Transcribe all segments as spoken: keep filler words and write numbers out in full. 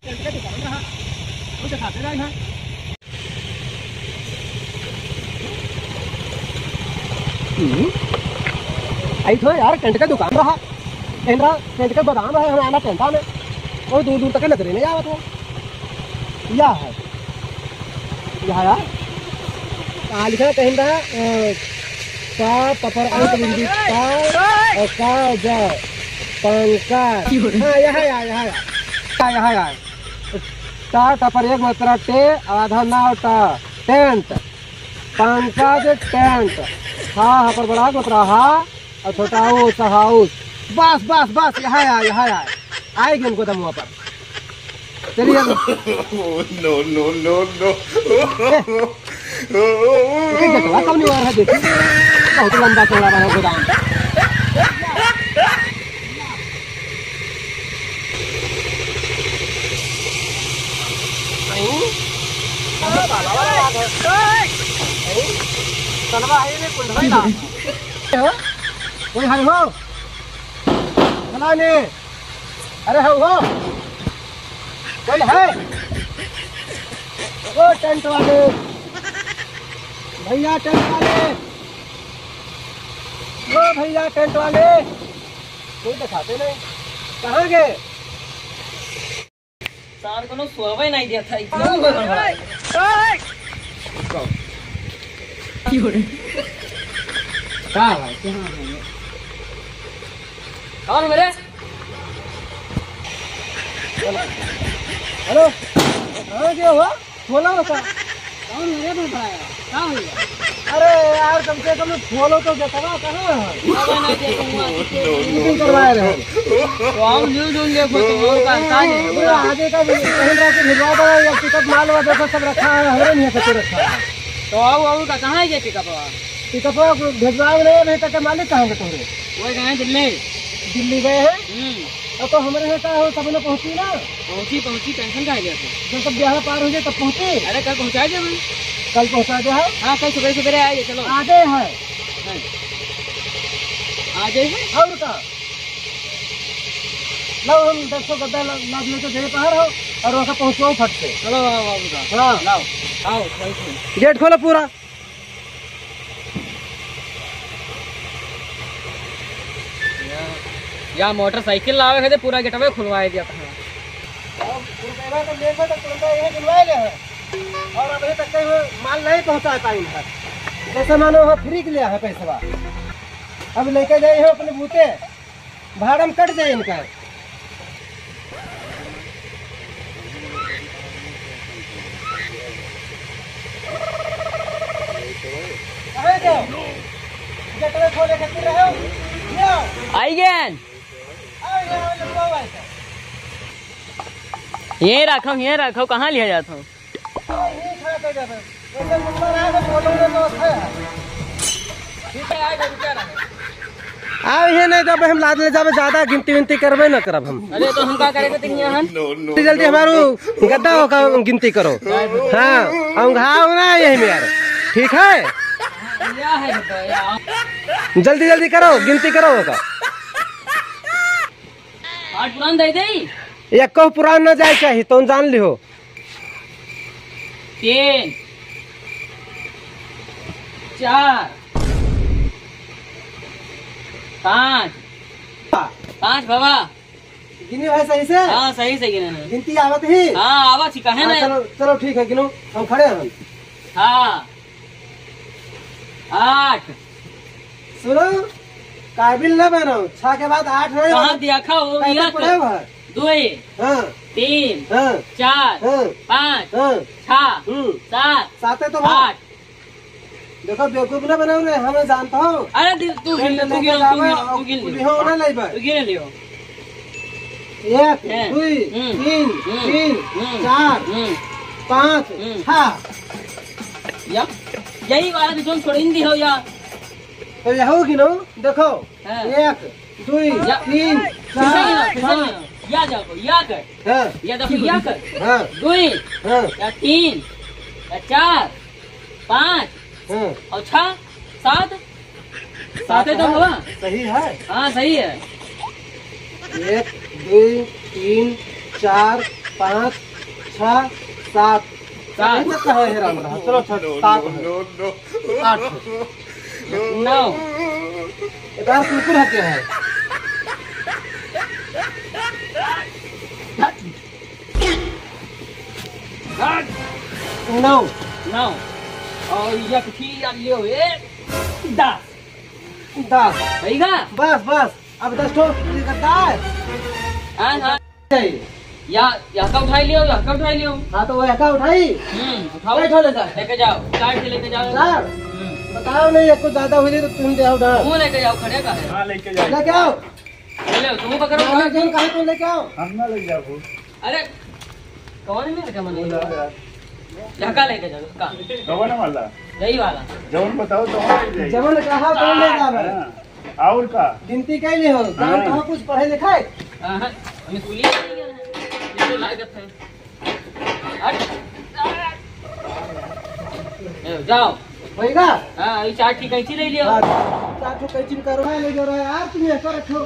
टेंट का दुकान रहा, वो दिखाते रहे हैं। हम्म। आई तो यार, टेंट का दुकान रहा, टेंट का, टेंट का गोदाम रहा, हमें आना टेंटा में, वो दूर दूर तक नजरे नहीं आवत हो। या है, या यार, कहाँ लिखा है? कहीं रहा, अ, का, पपर, अंक बिंदी, का, और का, जा, पंका। हाँ, यहाँ, यहाँ, यहाँ, यहाँ, यहाँ, यहाँ। टा, टा पर एक मात्रा टे, आधा नाव टा, टेंट। पंकज टेंट। हा, हा पर बड़ा मात्रा हा, और छोटा हाउस, हाउस। बस, बस, बस, यहाँ आ, यहाँ आ। आए गए उनको दमुआ पर। चलिए अब। No, no, no, no। एक जगह कम नहीं हो रहा है, देखिए। बहुत लंबा चौड़ा बना गोदाम। नहीं। तलवा है, ये कुंडवा ही ना। कोई है हो? चला ने। अरे हो, हो। कोई है? ओ टेंट वाले। भैया टेंट वाले। ओ भैया टेंट वाले। कोई दिखाते नहीं। कहाँ गए? सार कोनो सोवे नहीं दिया था, इतना हुआ हमारा। का भाई, कहाँ है? कौन मेरे? हेलो, कहाँ गया हुआ? बोला बता। कौन मेरे में भाई? का हुआ? अरे यार, कम से कम खोलो तो, गेटवा कहाँ है? बाबा ना दे, तुम वहाँ से मीटिंग करवाए रहे। तो आओ, न्यू जून देखो, तुम और का, का नहीं? पूरा आगे का भी कहीं रह के भिजवा दो, या पिकअप माल वाल देखो, सब रखा है, हमरे नहीं है, सब रखा है। तो आओ, आओ का, कहाँ है ये पिकअप? पिकअप भेजवाए नहीं, नहीं तो क्या मालिक कहाँ के तोरे? वो गए हैं दिल्ली। दिल्ली गए हैं? हम्म। अब तो हमारे यहाँ का हो, सब लोग पहुँची ना? पहुँची, पहुँची, टेंशन का है? जब सब ब्याह पार हो जाए तब पहुँची। अरे, कल पहुँचा दे भाई। कल पहुँचा दे, हाँ? हाँ, कल सुबह सुबह आइए, चलो। आ गए हैं। हाँ। आ गए हैं? और का? लाओ, हम दस सौ गद्दा ला-, लाद लेके गए बाहर हो और वहाँ पहुँचवाओ फट से। चलो, आओ, आओ, आओ। हाँ। लाओ, आओ, चलो, चलो। गेट खोलो पूरा। या, या मोटरसाइकिल लावे खातिर पूरा गेटवे खुलवाए दिया था। अब रुपया तो लेके तो तुरंत यही दिलवाए ले हैं। और अभी तक कहीं वो माल नहीं पहुंचा पाई इनका। जैसे मानो वो फ्री के लिया है पैसवा। अब लेके जाए हो अपने बूते, भाड़ा में कट जाए इनका। कहाँ गए? गेटवे खोले खातिर रहे हो? ले आओ। आई गेन। आओ, यहाँ आओ, लंबा हुआ है। ये रखो, ये रखो, कहाँ लिया जाता हूँ? आओ, ये नहीं, जब हम लाद ले जाबे, ज्यादा गिनती विनती करबे न करब हम। अरे, तो हम का करे के तीन यहाँ? जल्दी, जल्दी हमारू गद्दा होका गिनती करो। हाँ, हम घाव ना यही में यार, ठीक है? जल्दी, जल्दी करो, गिनती करो होका। आठ पुरान दे दे। एको पुरान ना जाए चाही, तुम जान लिहो। तीन, चार, पाँच, पाँच बाबा। गिनी भाई सही से? हाँ, सही से गिने ना। गिनती आवत ही? हाँ, आवत ही, काहे हाँ, ना? चलो, चलो ठीक है, गिनो, हम खड़े हैं। हाँ। आठ। सुनो, काबिल ना बनो, छह के बाद आठ नहीं कहाँ होगा। दिया खा वो कैसे मिला पढ़े कर? हुआ है? दो। हाँ। तीन। हाँ। चार। हाँ। पाँच। हाँ। छह। हम्म। सात। साते तो भाग। आठ। देखो, बेवकूफ ना बनाओ रे, हमें जानता हो। अरे दिल, तू गिन ले, तू गिन, तू गिन, तू गिन लियो। ना लाइबा। तू गिन लियो। एक, हैं। दुई, हम्म। तीन, हम्म। तीन, हम्म। चार, हम्म। पाँच, हम्म। छह। या, यही वाला भी जोन छोड़ इन दी हो या। तो यहो गिनो, देखो। हाँ। एक, दुई, या। तीन, फिर से चार, गिनो, फिर से पाँच। गिनो। या जाओ, या कर। हाँ। या देखो, या कर। हाँ। दुई, हाँ। या तीन, या चार, पाँच, हाँ। और छह, सात। सात है तो बाबा? सही है। हाँ, सही है। एक, दुई, तीन, चार, पाँच, छः, सात। सात। इतना कहाँ है राम रहा? चलो, छः, सात है। आठ है। नौ। इधर कुकुर है क्या है? नौ। नौ। और एक थी, अब लियो, ए, दस। दस। भैया। बस, बस। अब दस ठो ये करता है। हाँ, हाँ। चाहिए। या, या का उठाई लियो, या का उठाई लियो। हाँ, तो वो का उठाई? हम्म, उठाओ। बैठो लेकर। लेके जाओ, चार के लेके जाओ। चार? हम्म। बताओ नहीं, एक को ज्यादा हुई तो तुम दे आओ ना। वो लेके जाओ, खड़े का है? हाँ, लेके जाओ। लेके आओ। ले लो, तुम पकड़ो। ना, ना, तुम कहाँ तुम लेके आओ? हम ना ले जाओ। अरे, कौन में का मन बोला यार। झका लेके जाओ, झका। कौन वाला? यही वाला। जौन बताओ, तो हम ले जाए। जवन कहा, तौन ले जावे। हाँ। और का? गिनती कैले हो? जान हाँ। कहाँ कुछ पढ़े लिखे? हाँ, हम स्कूलिया नहीं गए हैं। ये तो लागत है। हट। ए, जाओ। होएगा? हाँ, ये चार ठी कैंची ले लियो। हाँ, चार ठो कैंची में करवा ले जो रहा है यार, तुम ऐसा रखो।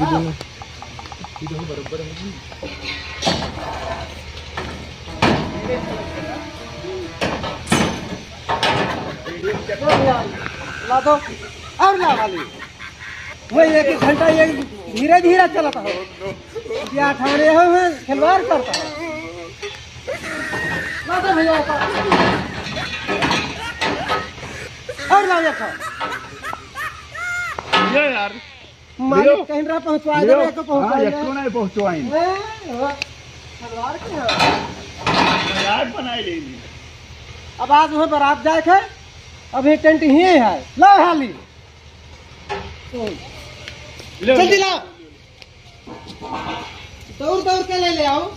हाँ। ला दो। और ला वाली। वही एक एक घंटा ये धीरे धीरे चलता हो। या ठाणे हो, हो, खिलवाड़ करता हो। ला दो भैया का। और ला देखो। ये यार। मालिक लियो। कहीं रहा पहुँचवा दे, लियो। एको पहुँचवा हाँ, दे। एको नहीं पहुँचवाइन। ए, हो, खिलवाड़ के हो। खिलवाड़ बनाए लेनी। अब आज वह बारात जाए थे, अब ये टेंट ही है। ला हाली। ले, जल्दी ले। ला। दौड़ दौड़ के ले ले आओ।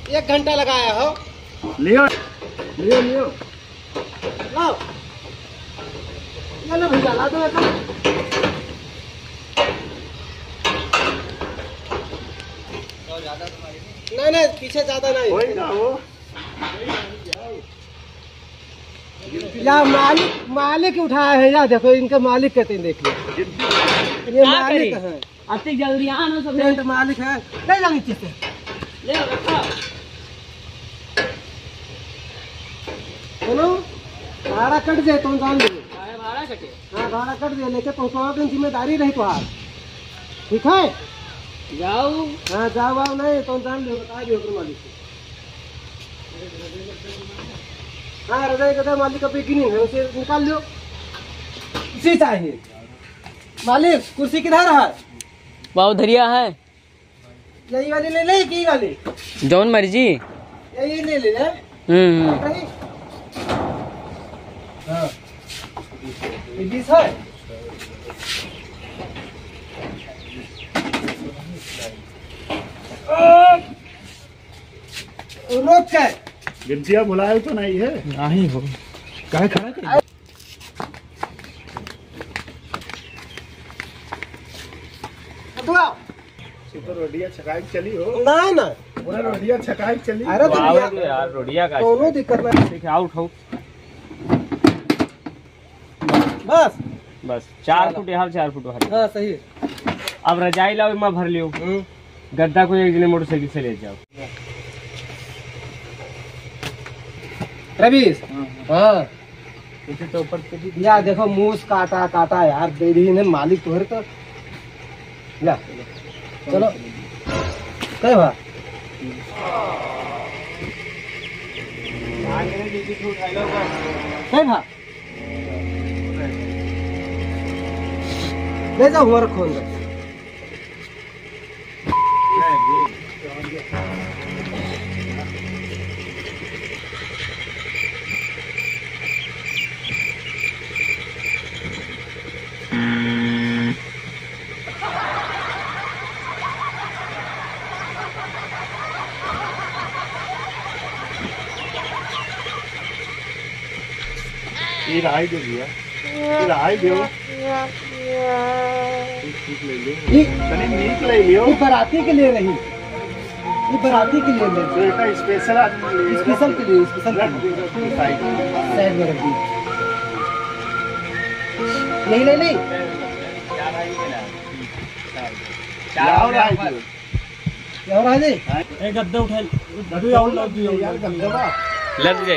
एक घंटा लगाया हो। लियो, लियो, लियो। लाओ। ये लो भैया, ला दो एक। नहीं, नहीं, पीछे ज्यादा नहीं। वही ना हो। या मालिक, मालिक उठाए हैं, या देखो, इनके मालिक कहते हैं, देखिए। ये का मालिक करी? है। अति जल्दी आना सब। टेंट मालिक है, ले जाओ नीचे से। ले आओ, रखो। सुनो, भाड़ा कट जाए, तुम जान लो। अरे, भाड़ा कटे? हाँ, भाड़ा कट जाए, लेके पहुँचाओ, जिम्मेदारी रही तुम्हार। ठीक है? जाओ। हाँ, जाओ, आओ, नहीं, तुम जान लो, बता दियो अपने मालिक से। हाँ, रजाई गदा मालिक अभी गिनी है, उसे निकाल लो। उसी चाहिए। मालिक, कुर्सी किधर है? बाबू धरिया है। यही वाली ले ले कि वाली? जौन मर्जी। यही ले ले ना। हम्म, हम्म। नहीं। हाँ। ये बीस है। रोक के। गिनतिया भुलाए तो नहीं है? नहीं हो। काहे खड़ा कर? अथवा। ये तो रोडिया छकाई चली हो। ना, ना। पूरा रोडिया छकाई चली। अरे तो वाह, भैया, यार, रोडिया का कौनो दिक्कत नहीं। ठीक है, आउट हो। बस। बस, चार चलो। फुट यहाँ, चार फुट वहाँ। हाँ, सही है। अब रजाई लाओ, इमा भर लियो। हम्म। गद्दा को एक जने मोटरसाइकिल से ले जाओ। रवीश। हाँ, हाँ। हाँ। इसे तो ऊपर से भी या देखो, मूस काटा, काटा यार, दे दी इन्हें मालिक तोहरे तो। या। चलो। कहे भा? कहे भा? ले जाओ, हुआ रखो अंदर। ये रहाई दे भैया, ये रहाई दे। ठीक, ठीक ले लियो। ये तनी नीक ले लियो। ये बाराती के लिए रही, ये बाराती के लिए ले। तो एक स्पेशल आदमी ले लियो। स्पेशल के लिए, स्पेशल के लिए। रख दे, रख दे, साइड में। साइड में रख दी। यही ले ली। लाओ, लाओ। क्या हो रहा है जी? ए, गद्दा उठा ले। गद्दा उठा ले, यार, गद्दा बा। लग जाए।